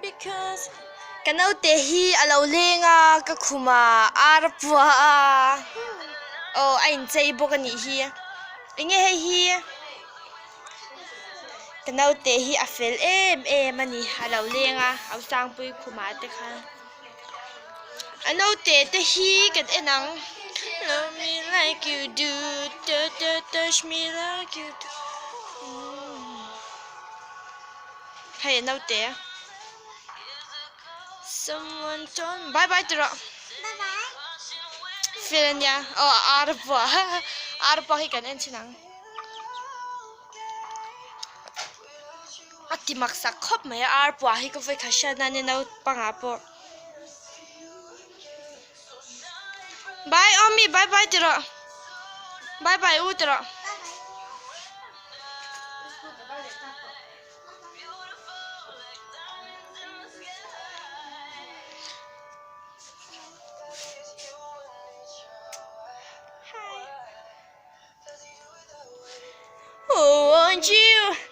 Because ka naute hi a lo leng a ka khum a ar a pua a aw a inchei bawk a nih hi eng nge hei hi ka naute hi a fel em em a ni a lo leng a Ausangpui khumah te khan a naute te hi kan en ang love me like you do touch me like you do. Hei a naute someone told bye bye ti rawh Bye bye. Fel ania aw a ar pua ar pua hi kan en thin ang a ti mak sak khawp mai a ar pua hi ka vawikhat hriat nan nia naupangah pawh bye awmi bye bye ti rawh bye bye u ti rawh. Oh, won't you?